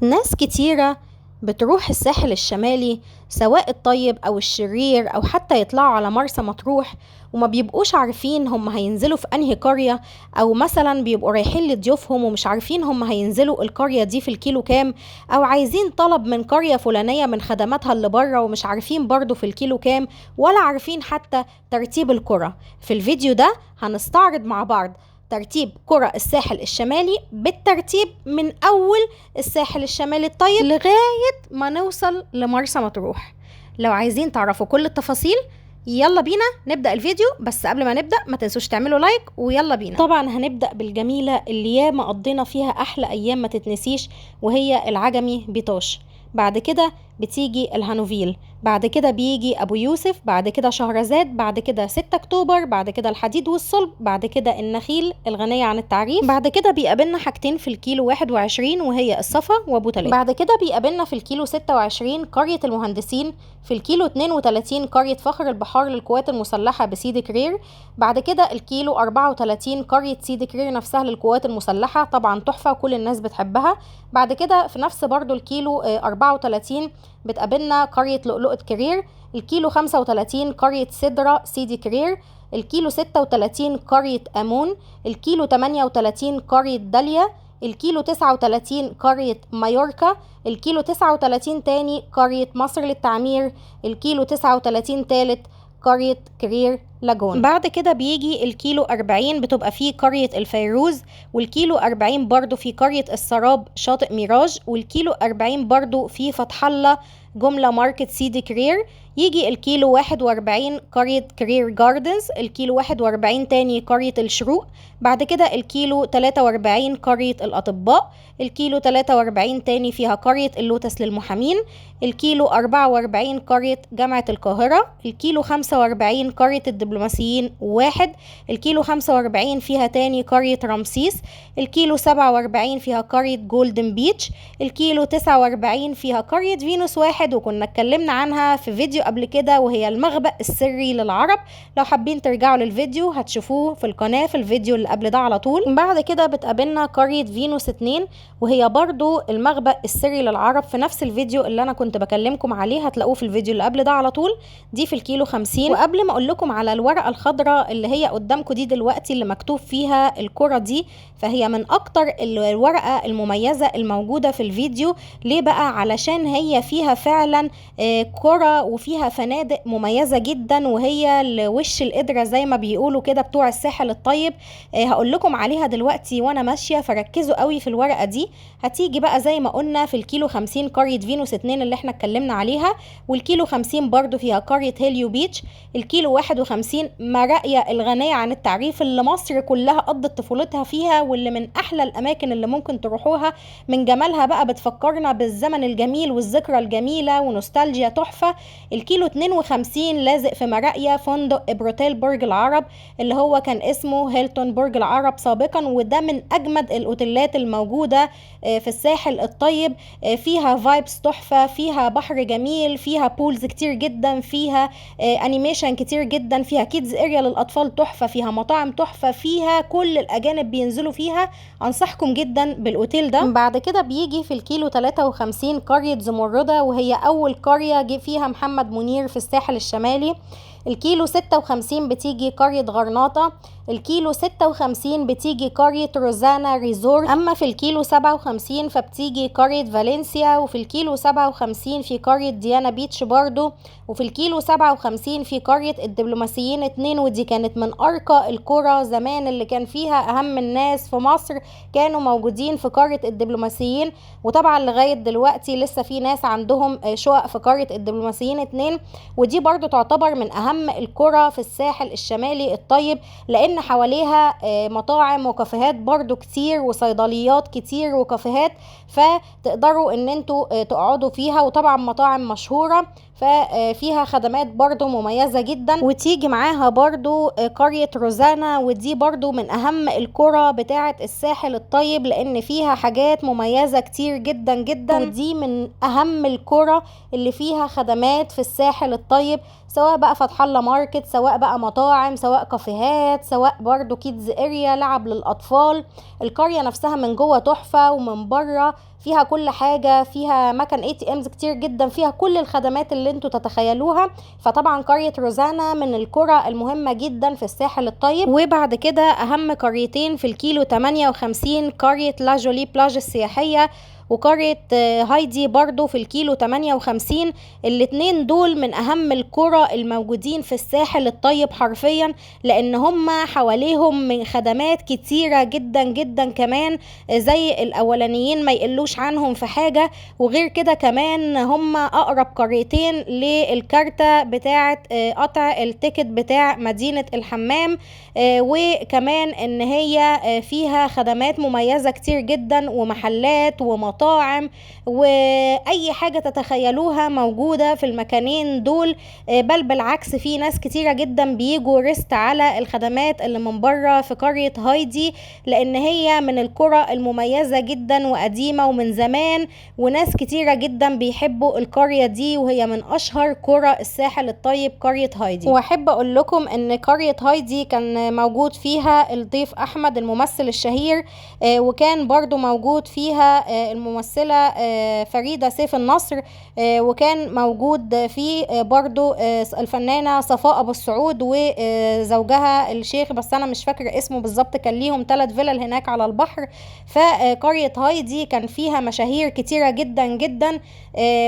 ناس كتيرة بتروح الساحل الشمالي سواء الطيب أو الشرير أو حتى يطلعوا على مرسى مطروح وما بيبقوش عارفين هم هينزلوا في أنهي قرية، أو مثلا بيبقوا رايحين لضيوفهم ومش عارفين هم هينزلوا القرية دي في الكيلو كام، أو عايزين طلب من قرية فلانية من خدماتها اللي بره ومش عارفين برضو في الكيلو كام، ولا عارفين حتى ترتيب القرى. في الفيديو ده هنستعرض مع بعض ترتيب قرى الساحل الشمالي بالترتيب من أول الساحل الشمالي الطيب لغاية ما نوصل لمرسى مطروح. لو عايزين تعرفوا كل التفاصيل يلا بينا نبدأ الفيديو، بس قبل ما نبدأ ما تنسوش تعملوا like ويلا بينا. طبعا هنبدأ بالجميلة اللي ياما قضينا فيها أحلى أيام ما تتنسيش، وهي العجمي بيطاش. بعد كده بتيجي الهانوفيل، بعد كده بيجي ابو يوسف، بعد كده شهرزاد، بعد كده 6 اكتوبر، بعد كده الحديد والصلب، بعد كده النخيل الغنية عن التعريف. بعد كده بيقابلنا حاجتين في الكيلو 21 وهي الصفا وابو تلات. بعد كده بيقابلنا في الكيلو 26 قرية المهندسين، في الكيلو 32 قرية فخر البحار للقوات المسلحة بسيدي كرير، بعد كده الكيلو 34 قرية سيدي كرير نفسها للقوات المسلحة، طبعا تحفة وكل الناس بتحبها. بعد كده في نفس برضو الكيلو 34 بتقابلنا قرية لؤلؤة كرير، الكيلو 35 قرية سدرة سيدي كرير، الكيلو 36 قرية أمون، الكيلو 38 قرية داليا، الكيلو 39 قرية مايوركا، الكيلو 39 تاني قرية مصر للتعمير، الكيلو 39 تالت قرية كرير لاجون. بعد كده بيجي الكيلو 40 بتبقى فيه قرية الفيروز، والكيلو 40 برضو في قرية السراب شاطئ ميراج، والكيلو 40 برضو في فتح الله جملة ماركت سيدي كرير. يجي الكيلو 41 قرية كرير جاردنز، الكيلو 41 تاني قرية الشروق، بعد كده الكيلو 43 قرية الأطباء، الكيلو 43 تاني فيها قرية اللوتس للمحامين، الكيلو 44 قرية جامعة القاهرة، الكيلو 45 قرية الدبلوماسيين 1، الكيلو 45 فيها تاني قرية رمسيس، الكيلو 47 فيها قرية جولدن بيتش، الكيلو 49 فيها قرية فينوس 1 وكنا اتكلمنا عنها في فيديو قبل كده وهي المخبأ السري للعرب، لو حابين ترجعوا للفيديو هتشوفوه في القناة في الفيديو اللي قبل ده على طول. بعد كده بتقابلنا قرية فينوس 2 وهي برضو المخبأ السري للعرب في نفس الفيديو اللي انا كنت بكلمكم عليه، هتلاقوه في الفيديو اللي قبل ده على طول، دي في الكيلو 50. وقبل ما اقول لكم على الورقة الخضراء اللي هي قدامكم دي دلوقتي اللي مكتوب فيها الكرة دي، فهي من اكتر الورقة المميزة الموجودة في الفيديو. ليه بقى؟ علشان هي فيها فعلا كرة وفيها فنادق مميزة جدا، وهي لوش القدرة زي ما بيقولوا كده بتوع الساحل الطيب. هقول لكم عليها دلوقتي وانا ماشية، فركزوا قوي في الورقة دي. هتيجي بقى زي ما قلنا في الكيلو 50 قرية فينوس 2 اللي احنا اتكلمنا عليها، والكيلو 50 برضو فيها قرية هيليو بيتش، الكيلو 51 مراقية الغنية عن التعريف اللي مصر كلها قضت طفولتها فيها، واللي من احلى الاماكن اللي ممكن تروحوها من جمالها بقى، بتفكرنا بالزمن الجميل والذكرى الجميلة ونوستالجيا تحفة. الكيلو 52 لازق في مراقية فندق بروتيل برج العرب اللي هو كان اسمه هيلتون برج العرب سابقا، وده من اجمد الاوتيلات الموجودة في الساحل الطيب. فيها vibes تحفة، فيها بحر جميل، فيها pools كتير جدا، فيها animation كتير جدا، فيها kids area للاطفال تحفة، فيها مطاعم تحفة، فيها كل الاجانب بينزلوا فيها. انصحكم جدا بالاوتيل ده. بعد كده بيجي في الكيلو 53 قرية زمردة، وهي اول قرية جه فيها محمد منير في الساحل الشمالي. الكيلو 56 بتيجي قرية غرناطة، الكيلو 56 بتيجي قرية روزانا ريزورت. اما في الكيلو 57 فبتيجي قرية فالنسيا، وفي الكيلو 57 في قرية ديانا بيتش برضو، وفي الكيلو 57 في قرية الدبلوماسيين 2، ودي كانت من ارقى القرى زمان اللي كان فيها اهم الناس في مصر كانوا موجودين في قرية الدبلوماسيين، وطبعا لغاية دلوقتي لسه في ناس عندهم شقق في قرية الدبلوماسيين 2، ودي برضو تعتبر من اهم القرى في الساحل الشمالي الطيب، لان حواليها مطاعم وكافيهات برضو كتير وصيدليات كتير وكافيهات، فتقدروا ان انتوا تقعدوا فيها، وطبعا مطاعم مشهورة ففيها خدمات برضو مميزة جدا. وتيجي معاها برضو قرية روزانا، ودي برضو من اهم القرى بتاعة الساحل الطيب لان فيها حاجات مميزة كتير جدا جدا، ودي من اهم القرى اللي فيها خدمات في الساحل الطيب، سواء بقى فتح الله ماركت، سواء بقى مطاعم، سواء كافيهات، سواء برضو kids area لعب للاطفال. القرية نفسها من جوه تحفة ومن بره فيها كل حاجة، فيها مكان ATMs كتير جدا، فيها كل الخدمات اللي انتوا تتخيلوها. فطبعا قرية روزانا من القرى المهمة جدا في الساحل الطيب. وبعد كده اهم قريتين في الكيلو 58، قرية لاجولي بلاج السياحية وقرية هايدي برضو في الكيلو 58. الاتنين دول من اهم القرى الموجودين في الساحل الطيب حرفيا، لان هم حواليهم من خدمات كتيرة جدا جدا كمان، زي الاولانيين ما يقلوش عنهم في حاجة. وغير كده كمان هم اقرب قريتين للكارتة بتاعة قطع ال ticket بتاع مدينة الحمام، وكمان ان هي فيها خدمات مميزة كتير جدا ومحلات ومطاعم واي حاجة تتخيلوها موجودة في المكانين دول. بل بالعكس في ناس كتيرة جدا بيجوا rest على الخدمات اللي من بره في قرية هايدي، لان هي من القرى المميزة جدا وقديمة ومن زمان، وناس كتيرة جدا بيحبوا القرية دي، وهي من اشهر قرى الساحل الطيب قرية هايدي. واحب اقول لكم ان قرية هايدي كان موجود فيها الضيف احمد الممثل الشهير، وكان برضو موجود فيها الممثلة فريدة سيف النصر، وكان موجود فيه برضو الفنانة صفاء ابو السعود وزوجها الشيخ، بس انا مش فاكرة اسمه بالظبط. كان ليهم 3 فيلل هناك على البحر. فقرية هايدي كان فيها مشاهير كتيرة جدا جدا،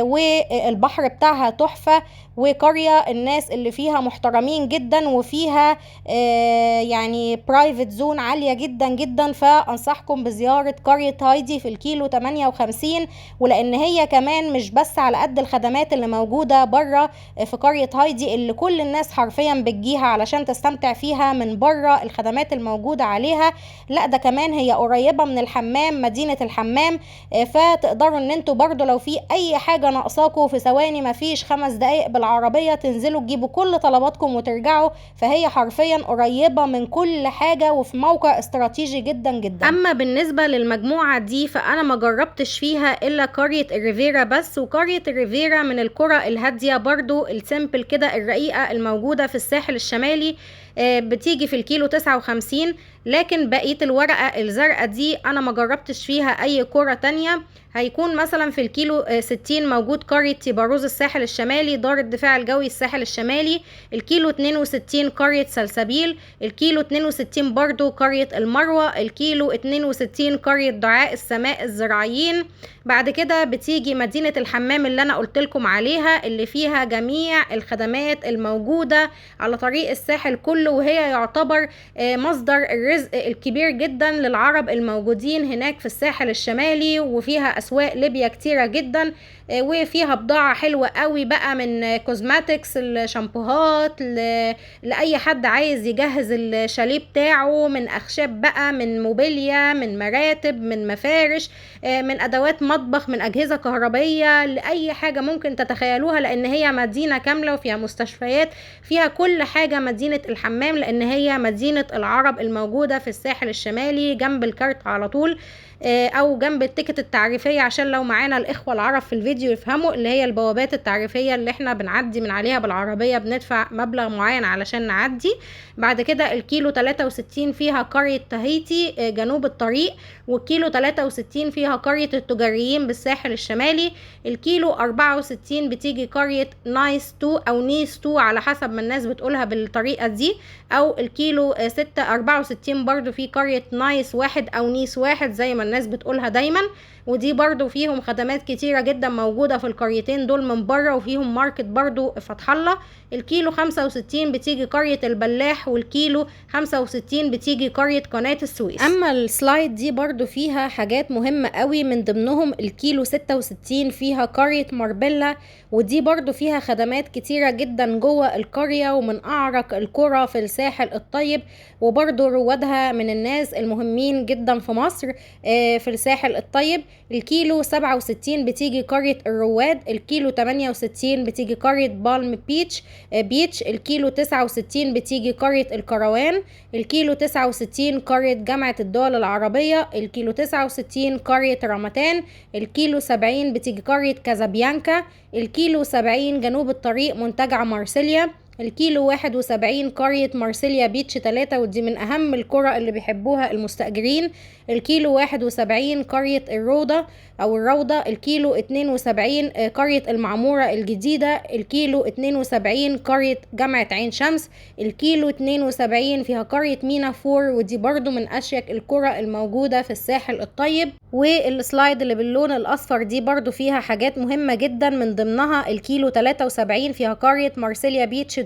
والبحر بتاعها تحفة، وقرية الناس اللي فيها محترمين جدا، وفيها يعني private zone عالية جدا جدا. فأنصحكم بزيارة قرية هايدي في الكيلو 58، ولأن هي كمان مش بس على قد الخدمات اللي موجودة بره في قرية هايدي اللي كل الناس حرفيا بتجيها علشان تستمتع فيها من بره الخدمات الموجودة عليها، لا ده كمان هي قريبة من الحمام، مدينة الحمام، فتقدروا ان انتوا برضو لو في اي حاجة ناقصاكوا في ثواني مفيش 5 دقايق بالعربية تنزلوا تجيبوا كل طلباتكم وترجعوا. فهي حرفيا قريبة من كل حاجة وفي موقع استراتيجي جدا جدا. اما بالنسبة للمجموعة دي فانا ما جربتش فيها الا قرية الريفيرا بس، وقرية الريفيرا من القرى الهادية برضو ال simple كده الرقيقة الموجودة في الساحل الشمالي، بتيجي في الكيلو 59. لكن بقية الورقة الزرقاء دي انا ما جربتش فيها اي قرى تانية. هيكون مثلا في الكيلو 60 موجود قرية تيباروز الساحل الشمالي، دار الدفاع الجوي الساحل الشمالي. الكيلو 62 قرية سلسبيل، الكيلو 62 برضو قرية المروة، الكيلو 62 قرية دعاء السماء الزراعيين. بعد كده بتيجي مدينة الحمام اللي انا قلت لكم عليها، اللي فيها جميع الخدمات الموجودة على طريق الساحل كله، وهي يعتبر مصدر الرزق الكبير جدا للعرب الموجودين هناك في الساحل الشمالي، وفيها اسواق ليبيا كتيرة جدا، وفيها بضاعة حلوة قوي بقى من cosmetics، الشامبوهات، لأي حد عايز يجهز الشاليه بتاعه، من أخشاب بقى، من موبيليا، من مراتب، من مفارش، من أدوات مطبخ، من أجهزة كهربية، لأي حاجة ممكن تتخيلوها، لأن هي مدينة كاملة وفيها مستشفيات، فيها كل حاجة مدينة الحمام، لأن هي مدينة العرب الموجودة في الساحل الشمالي جنب الكارت على طول، او جنب ال ticket التعريفية، عشان لو معانا الاخوة العرب في الفيديو يفهموا، اللي هي البوابات التعريفية اللي احنا بنعدي من عليها بالعربية، بندفع مبلغ معين علشان نعدي. بعد كده الكيلو 63 فيها قرية تهيتي جنوب الطريق، والكيلو 63 فيها قرية التجاريين بالساحل الشمالي. الكيلو 64 بتيجي قرية نايس 2 او نيس 2 على حسب ما الناس بتقولها بالطريقة دي، او الكيلو 64 برضو في قرية نايس 1 او نيس 1 زي ما الناس بتقولها دايما، ودي برضو فيهم خدمات كتيرة جدا موجودة في القريتين دول من بره، وفيهم market برضو فتح الله. الكيلو 65 بتيجي قرية البلاح، والكيلو 65 بتيجي قرية قناة السويس. اما ال slide دي برضو فيها حاجات مهمة قوي، من ضمنهم الكيلو 66 فيها قرية ماربيلا، ودي برضو فيها خدمات كتيرة جدا جوه القرية، ومن اعرق القرى في الساحل الطيب، وبرضو روادها من الناس المهمين جدا في مصر في الساحل الطيب. الكيلو 67 بتيجي قرية الرواد، الكيلو 68 بتيجي قرية بالم بيتش، الكيلو 69 بتيجي قرية الكروان، الكيلو 69 قرية جامعة الدول العربية، الكيلو 69 قرية رمتان، الكيلو 70 بتيجي قرية كازابيانكا، الكيلو 70 جنوب الطريق منتجع مارسيليا، الكيلو 71 قرية مارسيليا بيتش 3، ودي من أهم القرى اللي بيحبوها المستأجرين. الكيلو 71 قرية الروضة أو الروضة. الكيلو 72 قرية المعمورة الجديدة. الكيلو 72 قرية جامعة عين شمس. الكيلو 72 فيها قرية مينا فور، ودي برضو من أشيك القرى الموجودة في الساحل الطيب. وال slide اللي باللون الأصفر دي برضو فيها حاجات مهمة جدا، من ضمنها الكيلو 73 فيها قرية مارسيليا بيتش 2،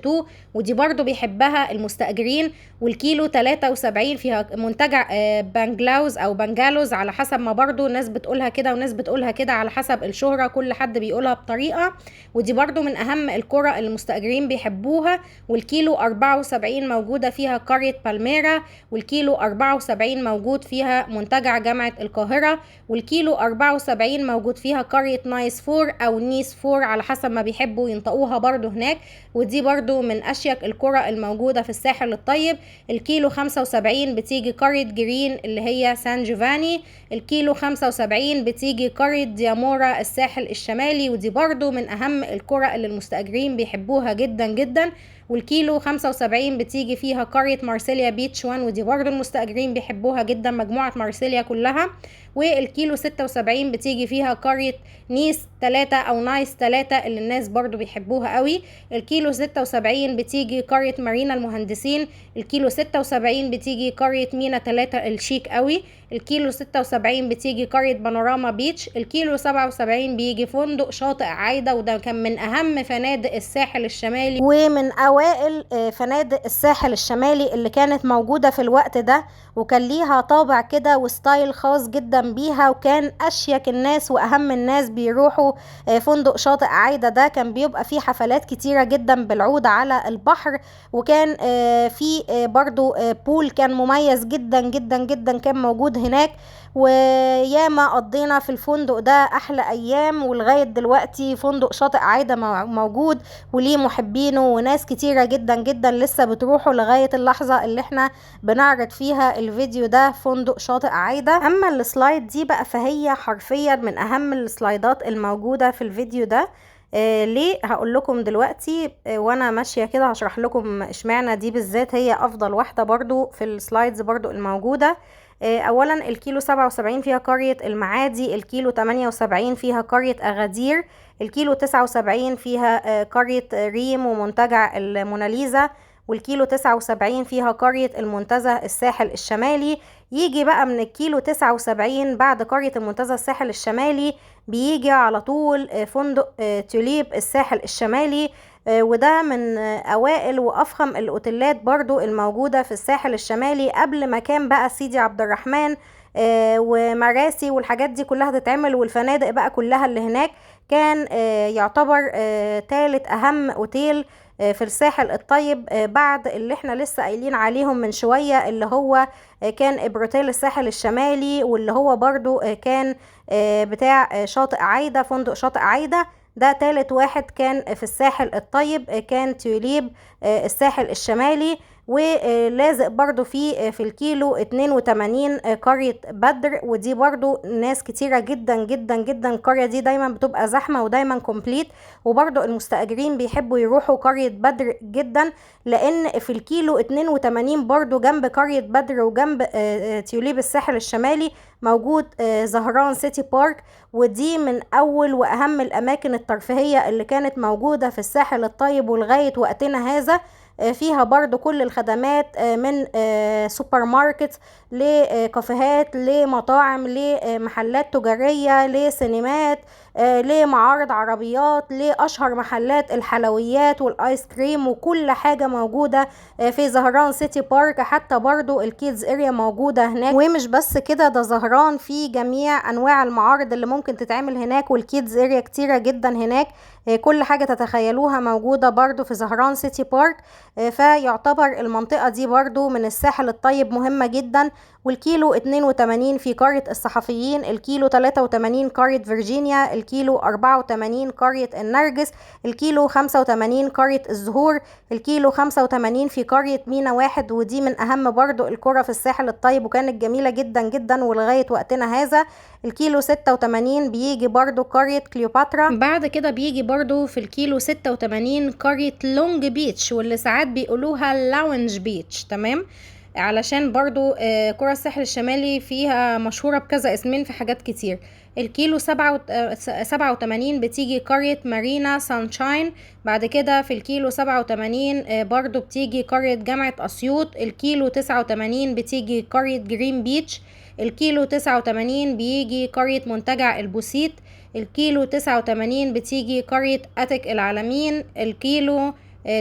ودي برضو بيحبها المستأجرين. والكيلو 73 فيها منتجع بانجلاوز أو بنجالوز، على حسب ما برضو ناس بتقولها كده وناس بتقولها كده على حسب الشهرة، كل حد بيقولها بطريقة، ودي برضو من أهم القرى اللي المستأجرين بيحبوها. والكيلو 74 موجودة فيها قرية بالميرا. والكيلو 74 موجود فيها منتجع جامعة القاهرة. والكيلو 74 موجود فيها قرية نايس فور أو نيس فور على حسب ما بيحبوا ينطقوها برضو هناك، ودي برضو من أشيك القرى الموجودة في الساحل الطيب. الكيلو 75 بتيجي قرية جرين اللي هي سان جوفاني. الكيلو 75 بتيجي قرية ديامورا الساحل الشمالي، ودي برضو من أهم القرى اللي المستأجرين بيحبوها جدا جدا. والكيلو 75 بتيجي فيها قرية مارسيليا بيتش 1، ودي برضو المستأجرين بيحبوها جدا، مجموعة مارسيليا كلها. والكيلو 76 بتيجي فيها قرية نيس 3 أو نايس 3 اللي الناس برضو بيحبوها قوي. الكيلو 76 بتيجي قرية مارينا المهندسين. الكيلو 76 بتيجي قرية مينا 3 الشيك قوي. الكيلو 76 بتيجي قرية بانوراما بيتش. الكيلو 77 بيجي فندق شاطئ عايدة، وده كان من أهم فنادق الساحل الشمالي ومن أوائل فنادق الساحل الشمالي اللي كانت موجودة في الوقت ده، وكان ليها طابع كده و style خاص جدا بيها، وكان أشيك الناس وأهم الناس بيروحوا فندق شاطئ عايدة ده. كان بيبقى فيه حفلات كتيرة جدا بالعود على البحر، وكان فيه برضو pool كان مميز جدا جدا جدا كان موجود هناك. وياما قضينا في الفندق ده احلى ايام، ولغاية دلوقتي فندق شاطئ عايدة موجود وليه محبينه وناس كتيرة جدا جدا لسه بتروحوا لغاية اللحظة اللي احنا بنعرض فيها الفيديو ده، فندق شاطئ عايدة. اما ال slide دي بقى فهي حرفيا من اهم السلايدات الموجودة في الفيديو ده. ليه؟ هقول لكم دلوقتي وانا ماشية كده هشرح لكم اشمعنى دي بالذات هي افضل واحدة برضو في ال slides برضو الموجودة. اولا الكيلو 77 فيها قرية المعادي. الكيلو 78 فيها قرية اغادير. الكيلو 79 فيها قرية ريم ومنتجع الموناليزا. والكيلو 79 فيها قرية المنتزه الساحل الشمالي. يجي بقى من الكيلو 79 بعد قرية المنتزه الساحل الشمالي بيجي على طول فندق توليب الساحل الشمالي، وده من اوائل وافخم الاوتيلات برضو الموجودة في الساحل الشمالي قبل ما كان بقى سيدي عبد الرحمن ومراسي والحاجات دي كلها تتعمل، والفنادق بقى كلها اللي هناك. كان يعتبر تالت اهم اوتيل في الساحل الطيب بعد اللي احنا لسه قايلين عليهم من شوية، اللي هو كان ابروتيل الساحل الشمالي، واللي هو برضو كان بتاع شاطئ عايدة، فندق شاطئ عايدة. ده تالت واحد كان في الساحل الطيب، كان توليب الساحل الشمالي. ولازق برضو في الكيلو 82 قرية بدر، ودي برضو ناس كتيرة جدا جدا جدا. القرية دي دايما بتبقى زحمة ودايما complete، وبرضو المستأجرين بيحبوا يروحوا قرية بدر جدا، لأن في الكيلو 82 برضو جنب قرية بدر وجنب توليب الساحل الشمالي موجود زهران سيتي بارك، ودي من أول وأهم الأماكن الترفيهية اللي كانت موجودة في الساحل الطيب ولغاية وقتنا هذا. فيها برضو كل الخدمات من سوبر ماركت لكافيهات لمطاعم لمحلات تجارية لسينمات لمعارض عربيات لأشهر محلات الحلويات والآيس كريم، وكل حاجة موجودة في زهران سيتي بارك. حتى برضو ال kids area موجودة هناك. ومش بس كده، ده زهران في جميع أنواع المعارض اللي ممكن تتعمل هناك، وال kids area كتيرة جدا هناك، كل حاجة تتخيلوها موجودة برضو في زهران سيتي بارك. فيعتبر المنطقة دي برضو من الساحل الطيب مهمة جدا. والكيلو 82 في قرية الصحفيين، الكيلو 83 قرية فيرجينيا، الكيلو 84 قرية النرجس، الكيلو 85 قرية الزهور، الكيلو 85 في قرية مينا 1، ودي من أهم برضو القرى في الساحل الطيب وكانت جميلة جدا جدا ولغاية وقتنا هذا. الكيلو 86 بيجي برضو قرية كليوباترا. بعد كده بيجي برضو في الكيلو 86 قرية لونج بيتش، واللي ساعات بيقولوها لاونج بيتش، تمام، علشان برضو قرى الساحل الشمالي فيها مشهورة بكذا اسمين في حاجات كتير. الكيلو 87 بتيجي قرية مارينا سانشاين. بعد كده في الكيلو 87 برضو بتيجي قرية جامعة أسيوط. الكيلو 89 بتيجي قرية جرين بيتش. الكيلو 89 بيجي قرية منتجع البوسيت. الكيلو 89 بتيجي قرية أتك العالمين. الكيلو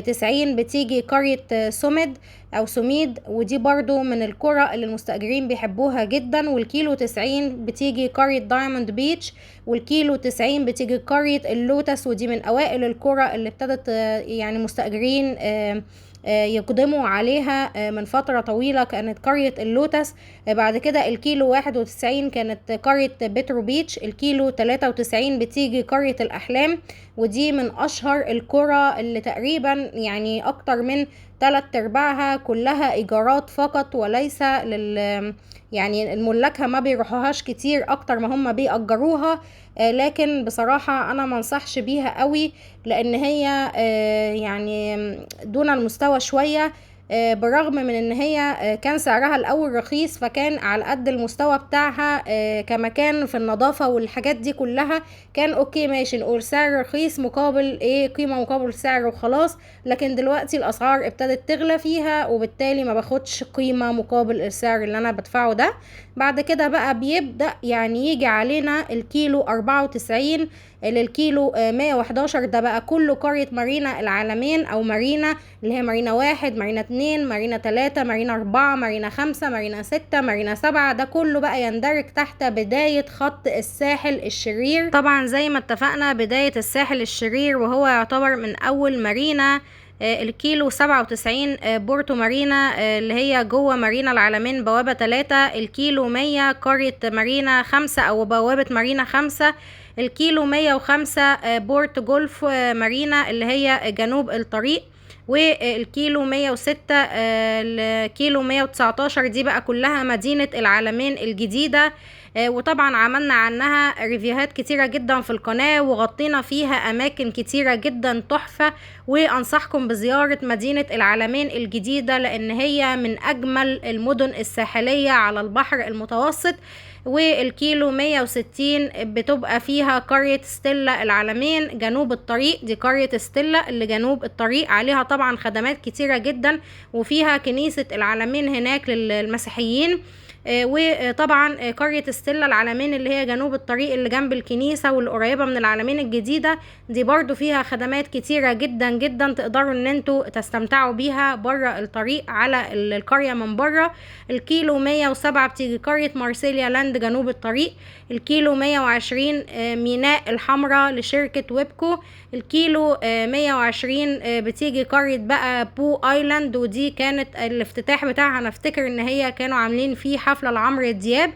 90 بتيجي قرية سمد أو سميد، ودي برضو من القرى اللي المستأجرين بيحبوها جدا. والكيلو 90 بتيجي قرية دايموند بيتش. والكيلو 90 بتيجي قرية اللوتس، ودي من أوائل القرى اللي ابتدت يعني مستأجرين يقدموا عليها من فترة طويلة، كانت قرية اللوتس. بعد كده الكيلو 91 كانت قرية بترو بيتش. الكيلو 93 بتيجي قرية الأحلام، ودي من أشهر القرى اللي تقريبا يعني أكتر من 3/4 كلها إيجارات فقط، وليس يعني الملاكها ما بيروحوهاش كتير أكتر ما هم بيأجروها. لكن بصراحة أنا ما انصحش بيها قوي، لأن هي يعني دون المستوى شوية، بالرغم من ان هي كان سعرها الاول رخيص، فكان على قد المستوى بتاعها كمكان في النظافة والحاجات دي كلها كان okay ماشي، نقول سعر رخيص مقابل ايه، قيمة مقابل سعر وخلاص. لكن دلوقتي الاسعار ابتدت تغلى فيها، وبالتالي ما باخدش قيمة مقابل السعر اللي انا بدفعه ده. بعد كده بقى بيبدأ يعني يجي علينا الكيلو 94 للكيلو 111، ده بقى كله قرية مارينا العالمين او مارينا، اللي هي مارينا 1، مارينا 2، مارينا 3، مارينا 4، مارينا 5، مارينا 6، مارينا 7، ده كله بقى يندرج تحت بداية خط الساحل الشرير. طبعا زي ما اتفقنا بداية الساحل الشرير وهو يعتبر من اول مارينا الكيلو 97 بورتو مارينا اللي هي جوه مارينا العالمين بوابة 3، الكيلو 100 قرية مارينا 5 او بوابة مارينا 5، الكيلو 105 بورت جولف مارينا اللي هي جنوب الطريق، والكيلو 106 الكيلو 119 دي بقى كلها مدينة العالمين الجديدة. وطبعا عملنا عنها review هات كتيرة جدا في القناة، وغطينا فيها أماكن كتيرة جدا تحفة، وأنصحكم بزيارة مدينة العالمين الجديدة لأن هي من أجمل المدن الساحلية على البحر المتوسط. والكيلو 160 بتبقى فيها قرية ستيلا العالمين جنوب الطريق، دي قرية ستيلا اللي جنوب الطريق، عليها طبعا خدمات كتيرة جدا، وفيها كنيسة العالمين هناك للمسيحيين. وطبعا قرية ستيلا العالمين اللي هي جنوب الطريق اللي جنب الكنيسة واللي قريبة من العالمين الجديدة دي برضو فيها خدمات كتيرة جدا جدا تقدروا ان انتوا تستمتعوا بيها بره الطريق على القرية من بره. الكيلو 107 بتيجي قرية مارسيليا لاند جنوب الطريق. الكيلو 120 ميناء الحمراء لشركة ويبكو. الكيلو 120 بتيجي قرية بقى بو ايلاند، ودي كانت الافتتاح بتاعها انا افتكر ان هي كانوا عاملين فيه حفلة لعمرو دياب.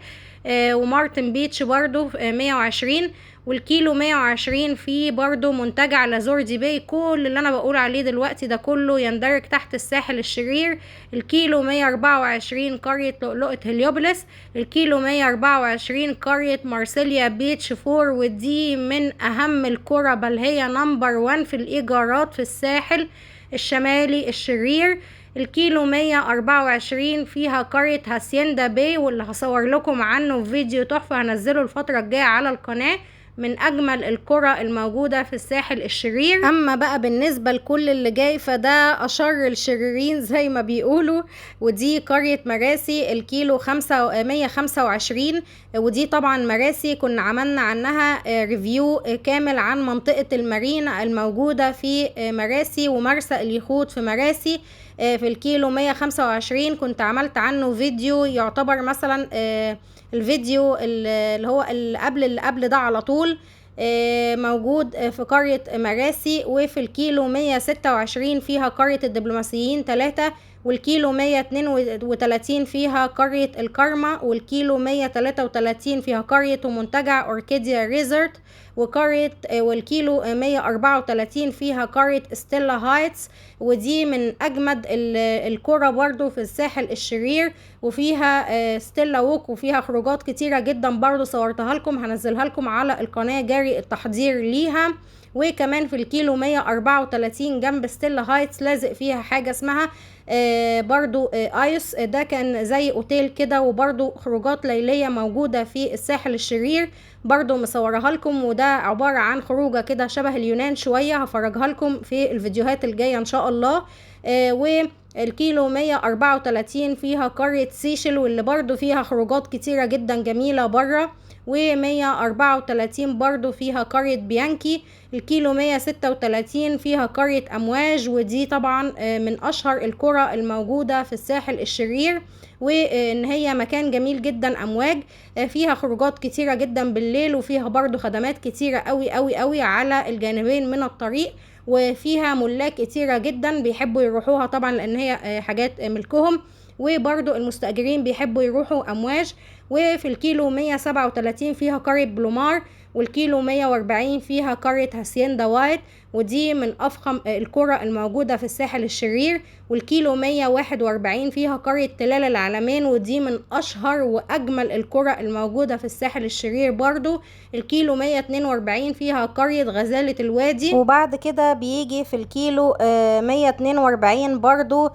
ومارتن بيتش برضو 120. والكيلو 120 فيه برضو منتجع لازوردي باي. كل اللي انا بقول عليه دلوقتي ده كله يندرج تحت الساحل الشرير. الكيلو 124 قرية لؤلؤة هليوبلس. الكيلو 124 قرية مارسيليا بيتش 4، ودي من اهم القرى بل هي number 1 في الايجارات في الساحل الشمالي الشرير. الكيلو 124 فيها قرية هاسيندا باي، واللي هصور لكم عنه فيديو تحفة هنزله الفترة الجاية على القناة، من اجمل القرى الموجودة في الساحل الشرير. اما بقى بالنسبة لكل اللي جاي فده اشر الشريرين زي ما بيقولوا، ودي قرية مراسي الكيلو 125، ودي طبعا مراسي كنا عملنا عنها review كامل عن منطقة المارينا الموجودة في مراسي ومرسى اليخوت في مراسي. في الكيلو 125 كنت عملت عنه فيديو يعتبر مثلا الفيديو اللي هو اللي قبل ده على طول، موجود في قرية مراسي. وفي الكيلو 126 فيها قرية الدبلوماسيين 3، والكيلو 132 فيها قرية الكرمة، والكيلو 133 فيها قرية ومنتجع أوركيديا ريزورت، وقرية والكيلو 134 فيها قرية ستيلا هايتس، ودي من أجمد القرى برضو في الساحل الشرير، وفيها ستيلا ووك وفيها خروجات كتيرة جدا برضو صورتها لكم، هنزلها لكم على القناة جاري التحضير ليها. وكمان في الكيلو 134 جنب ستيلا هايتس لازق فيها حاجة اسمها برضو ايس، ده كان زي اوتيل كده، وبرضو خروجات ليلية موجودة في الساحل الشرير برضو مصورها لكم، وده عبارة عن خروجة كده شبه اليونان شوية، هفرجها لكم في الفيديوهات الجاية ان شاء الله. والكيلو 134 فيها قرية سيشل، واللي برضو فيها خروجات كتيرة جدا جميلة برا. و134 برضو فيها قرية بيانكي. الكيلو 136 فيها قرية أمواج، ودي طبعا من أشهر القرى الموجودة في الساحل الشرير، وإن هي مكان جميل جدا. أمواج فيها خروجات كتيرة جدا بالليل، وفيها برضو خدمات كتيرة قوي قوي قوي على الجانبين من الطريق، وفيها ملاك كتيرة جدا بيحبوا يروحوها طبعا لأن هي حاجات ملكهم، وبرضو المستأجرين بيحبوا يروحوا أمواج. وفي الكيلو 137 فيها قرية بلومار، والكيلو 140 فيها قرية هاسيندا وايت، ودي من أفخم القرى الموجودة في الساحل الشرير. والكيلو 141 فيها قرية تلال العلمين، ودي من أشهر وأجمل القرى الموجودة في الساحل الشرير برضو. الكيلو 142 فيها قرية غزالة الوادي. وبعد كده بيجي في الكيلو 142 برضو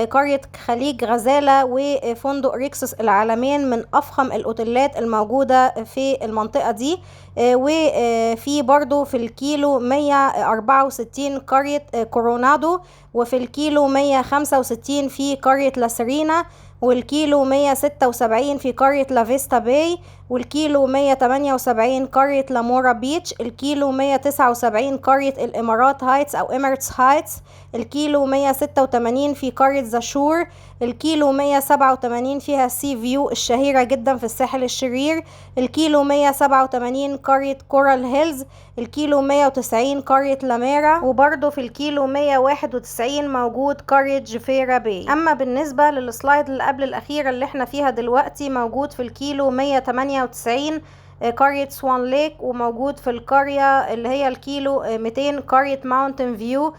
قرية خليج غزالة وفندق ريكسوس العلمين، من أفخم الأوتيلات الموجودة في المنطقة دي. وفي برضو في الكيلو 164 قرية كورونادو، وفي الكيلو 165 في قرية لاسرينا، والكيلو 176 في قرية لافيستا باي، والكيلو 178 قرية لامورا بيتش، الكيلو 179 قرية الإمارات هايتس أو إميرتس هايتس، الكيلو 186 في قرية زاشور، الكيلو 187 فيها سي فيو الشهيرة جدا في الساحل الشرير، الكيلو 187 قرية كورال هيلز، الكيلو 190 قرية لاميرا، وبرضو في الكيلو 191 موجود قرية جفيرا باي. أما بالنسبة لل slide اللي قبل الأخيرة اللي احنا فيها دلوقتي، موجود في الكيلو 198 قرية سوان ليك، وموجود في القرية اللي هي الكيلو 200 قرية ماونتن فيو،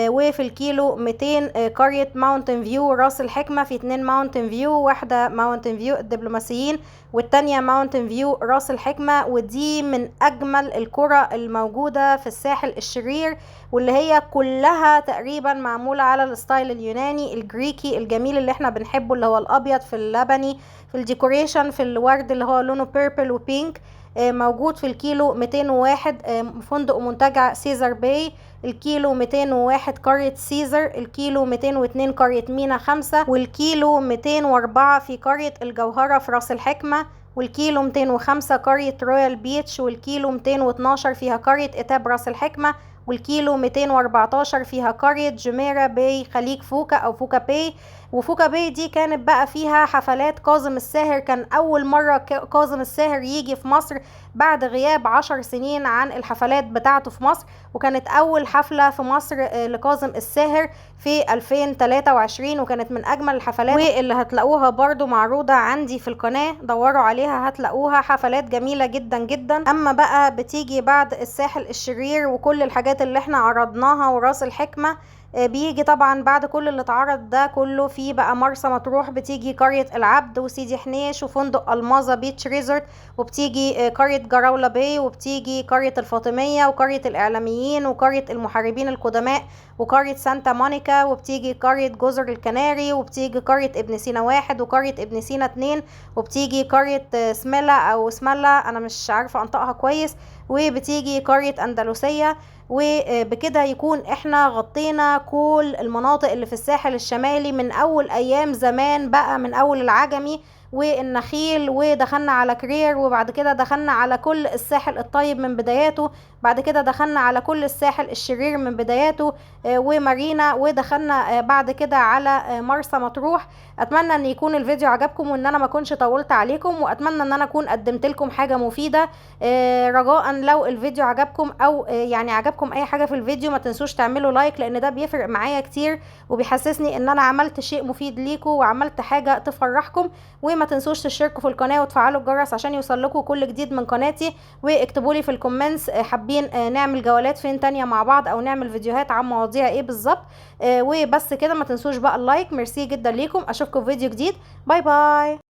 وفي الكيلو 200 قرية ماونتن فيو راس الحكمة، في 2 ماونتن فيو، واحدة ماونتن فيو الدبلوماسيين والتانية ماونتن فيو راس الحكمة، ودي من أجمل القرى الموجودة في الساحل الشرير، واللي هي كلها تقريبا معمولة على ال style اليوناني الجريكي الجميل اللي احنا بنحبه، اللي هو الأبيض في اللبني في ال decoration في الورد اللي هو لونه purple و pink. موجود في الكيلو 201 فندق ومنتجع سيزر باي، الكيلو 201 قرية سيزر، الكيلو 202 قرية مينا 5، والكيلو 204 في قرية الجوهرة في راس الحكمة، والكيلو 205 قرية رويال بيتش، والكيلو 212 فيها قرية إتاب راس الحكمة، والكيلو 214 فيها قرية جميرة باي خليج فوكا أو فوكا باي. وفوكا باي دي كانت بقى فيها حفلات كاظم الساهر، كان أول مرة كاظم الساهر يجي في مصر بعد غياب 10 سنين عن الحفلات بتاعته في مصر، وكانت أول حفلة في مصر لكاظم الساهر في 2023، وكانت من أجمل الحفلات، واللي هتلاقوها برضو معروضة عندي في القناة، دوروا عليها هتلاقوها، حفلات جميلة جدا جدا. أما بقى بتيجي بعد الساحل الشرير وكل الحاجات اللي احنا عرضناها وراس الحكمة، بيجي طبعا بعد كل اللي اتعرض ده كله في بقى مرسى مطروح، بتيجي قرية العبد وسيدي حنيش وفندق الماظة بيتش ريزورت، وبتيجي قرية جراولة باي، وبتيجي قرية الفاطمية وقرية الإعلاميين وقرية المحاربين القدماء وقرية سانتا مونيكا، وبتيجي قرية جزر الكناري، وبتيجي قرية ابن سينا 1 وقرية ابن سينا 2، وبتيجي قرية سميلا أو سمالا أنا مش عارفة أنطقها كويس، وبتيجي قرية أندلسية. وبكده يكون احنا غطينا كل المناطق اللي في الساحل الشمالي من اول ايام زمان بقى، من اول العجمي والنخيل، ودخلنا على كرير، وبعد كده دخلنا على كل الساحل الطيب من بداياته، بعد كده دخلنا على كل الساحل الشرير من بداياته ومارينا، ودخلنا بعد كده على مرسى مطروح. اتمنى ان يكون الفيديو عجبكم وان انا ما كنتش طولت عليكم، واتمنى ان انا اكون قدمت لكم حاجة مفيدة. رجاء لو الفيديو عجبكم او يعني عجبكم اي حاجة في الفيديو ما تنسوش تعملوا like، لان ده بيفرق معايا كتير وبيحسسني ان انا عملت شيء مفيد ليكم وعملت حاجة تفرحكم. وما تنسوش تشتركوا في القناة وتفعلوا الجرس عشان يوصل لكم كل جديد من قناتي، واكتبوا لي في ال comments حابين نعمل جولات فين تانية مع بعض او نعمل فيديوهات عن مواضيع ايه بالظبط. وبس كده، ما تنسوش بقى ال like. ميرسي جدا ليكم، اشوفكم في فيديو جديد. bye bye.